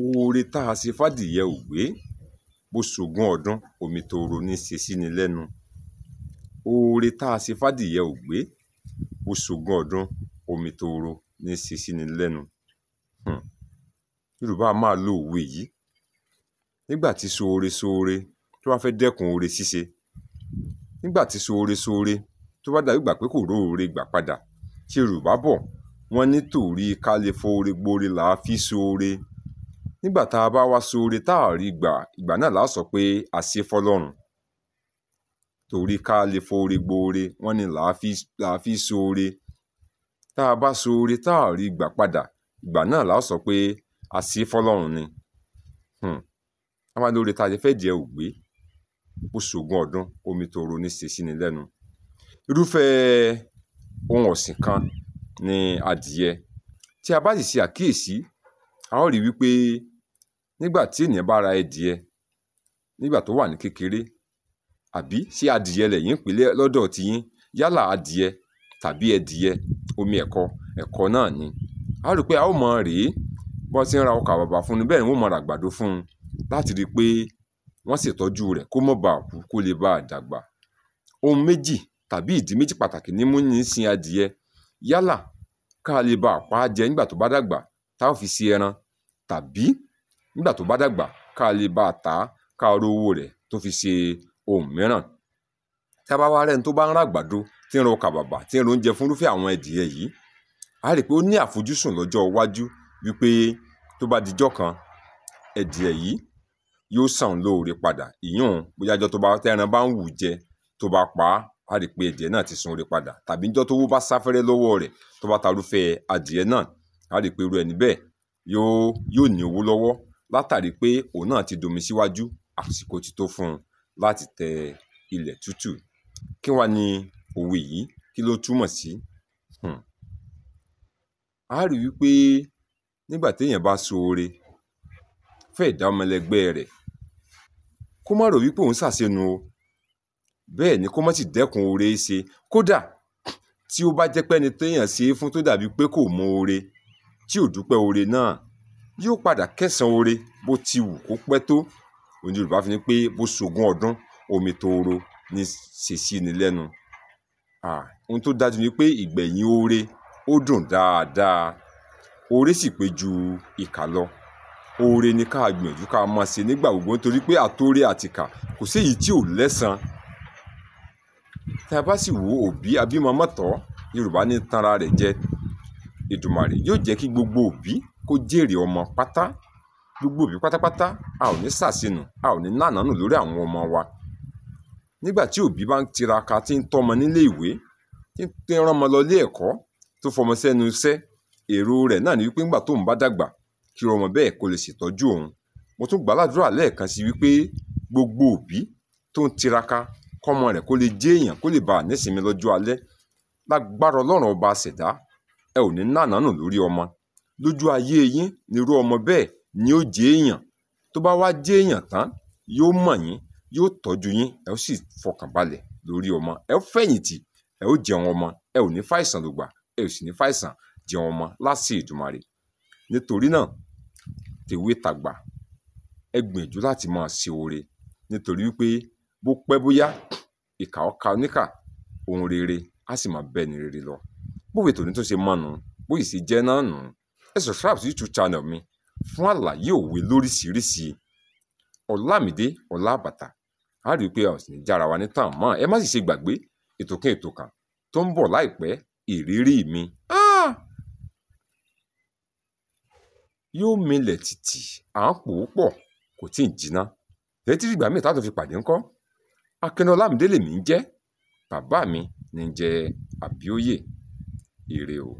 Oore tá a ṣe fádìyẹ ò gbé, bó ṣogún ọdún omi tóóró ní í ṣe sí ni lẹ́nu. Oore tá a ṣe fádìyẹ ò gbé, bó ṣogún ọdún omi tóóró ní í ṣe sí ni lẹ́nu. Yorùbá a máa lo òwe yìí nígbà tí ṣoore ṣoore tó bá fẹ́ dẹ́kun oore ṣíṣe, nígbà tí ṣoore ṣoore tó bá dàbí ìgbà pé kò róore gbà padà. Tí Yorùbá bọ̀, wọ́n ní torí ká lè foore gbóore là á fi ṣoore. Nígbà tá a bá wá ṣoore tá a rí gbà, ìgbà náà là á sọ pé a ṣe fọ́lọ́run. Torí ká lè foore gbóore, wọ́n ní là á fi ṣoore. Tá a bá ṣoore tá a rí gbà padà, ìgbà náà là á sọ pé a ṣe fọ́lọ́run ni. A máa lóore tá a ṣe fẹ́ jẹ ò gbé, bó ṣogún ọdún omi tóóró ní í ṣe sí ni lẹ́nu. Irúfẹ́ ohun ọ̀sìn kan ni adìyẹ. Tí a bá sì ṣe àkíyèsí, a ó rí wípé nígbà tí ènìyàn bá ra ẹdìyẹ nígbà tó wà ní kékeré, àbí ṣé adìyẹ lẹ̀yin ń pè lọ́dọ̀ tiyín, yálà adìyẹ tàbí ẹdìyẹ, omi ẹ̀kọ, ẹ̀kọ náà ni. A ó rí pé a ó mọ̀ rèé bí wọ́n ti ń ra ọkà bàbà fún un, bẹ́ẹ̀ ni wọ́n ó máa ra àgbàdo fún un láti rí pé wọ́n ṣètọ́jú rẹ̀ kó má baà kú, kó lè bá dàgbà. Ohun méjì tàbí ìdí méjì pàtàkì ní mú ní sin adìyẹ. Yálà ká lè bá pa á jẹ nígbà tó bá dàgbà tá ó fi ṣe ẹran, tàbí nígbà tó bá dàgbà ká lè bá tà á ká rówó rẹ̀ tó fi ṣe ohun mìíràn. Tí a bá wá rẹ́ni tó bá ń ra àgbàdo, tí ń ra ọkà bàbà, tí ń ra oúnjẹ fún irúfẹ́ àwọn ẹdìyẹ yìí, a rí pé ó ní àfojúsùn lọ́jọ́ iwájú wípé tó bá dijọ́ kan, ẹdìyẹ yìí yóò sàn lóore padà. Ìyún bóyá ọjọ́ tó bá tẹ́ran bá ń wù jẹ tó bá pa á, a rí pé ẹdìyẹ náà ti sun oore padà. Tàbí níjọ́ tówó bá sáfẹ́rẹ́ lọ́wọ́ rẹ̀ tó bá ta irúfẹ́ adìyẹ náà, a rí pé irú ẹni bẹ́ẹ̀ yóò ní owó lọ́wọ́ látàrí pé òun náà ti domi síwájú, àsìkò ti tó fún un láti tẹ ilẹ̀ tútù. Kí wá ní òwe yìí? Kí ló túmọ̀ sí? A rí wípé nígbà tí èèyàn bá ṣoore fún ẹ̀dá ọmọ ẹlẹgbẹ́ rẹ̀, kó má rò wípé òun ṣàṣenù o. Bẹ́ẹ̀ ni kó má sì dẹ́kun oore ṣe. Kódà tí ó bá jẹ́ pé ẹni téèyàn ṣe é fún tó dàbí pé kò mọ oore, tí ò dúpẹ́ oore náà, yóò padà kẹ́san oore bó ti wù kó pẹ́ tó. Òun ni Yorùbá fi ní pé bó ṣogún ọdún omi tóóró ní ṣe sí ni lẹ́nu. Ohun tó dájú ni pé ìgbẹ̀yìn oore ó dùn dáadáa. Oore sì pé ju ìkà lọ. Oore ni ká gbìyànjú ká máa ṣe nígbà gbogbo nítorí pé àtoore àtìkà kò sí èyí tí ò lẹ́san. Tí a bá sì wo òbí abímọ mọ́tọ́, Yorùbá ní tanra rẹ̀ jẹ. Èdùmàrè yóò jẹ́ kí gbogbo òbí kó jèrè ọmọ pátá. Gbogbo òbí pátápátá, a ò ní ṣàṣenù, a ò ní nànánù lórí àwọn ọmọ wa. Nígbà tí òbí bá ń tiraka tí ń tọ́mọ nílé ìwé, tí ń rán ọmọ lọ ilé ẹ̀kọ́, tó fọmọ sẹ́nu iṣẹ́, èrò rẹ̀ náà ni wípé nígbà tóun bá dàgbà, kí ọmọ bẹ́ẹ̀ kó lè ṣètọ́jú òun. Mo tún gbà ládùrá lẹ́ẹ̀kan sí wípé gbogbo òbí tó ń tiraka kọ́mọ rẹ̀ kó lè jẹ́ èèyàn, kó lè bá a nísinmi lọ́jọ́ alẹ́. Lágbára Ọlọ́run ọba ṣẹ̀dá, ẹ ò ní nànánù lórí ọmọ. Lójú ayé yín ni irú ọmọ bẹ́ẹ̀ ni ó jẹ́ èèyàn. Tó bá wá jẹ́ èèyàn tán, yóò mọ̀ yín, yóò tọ́jú yín, ẹ ó sì fọkànbalẹ̀ lórí ọmọ. Ẹ ó fẹ̀yìntì, ẹ ó jẹun ọmọ, ẹ ò ní fàìsàn lògbà, ẹ ò sì ní fàìsàn jẹun ọmọ láṣẹ Èdùmàrè. Nítorí náà, tèwe tàgbà, ẹ gbìyànjú láti máa ṣe oore nítorí wípé bó pẹ́ bóyá ìkà ó ka oníkà, ohun rere á sì máa bẹ́ni rere lọ. Bówe tòní tó ṣe mọ́ nu, bó sì ṣe jẹ́ náà nù. Ẹ subscribe sí YouTube channel mi fún àlàyé òwe lóríṣiríṣi. Ọlámídé Ọlábàtà. A rí i pé a ò sì ní jára wa ní tàn mọ́. Ẹ má sì ṣe gbàgbé ètò kan ètò kan tó ń bọ̀ láìpẹ́, ìrírí mi. Yóò milẹ̀ tìtì, à ń pò ó pọ̀, kò tí ì jiná. Tẹ́tí ìgbà míì tá tó fi pàdé ńkọ́. Akin Ọlámídé lèmi ń jẹ́, bàbá mi ní ń jẹ́ Àbíóyè. Ire o.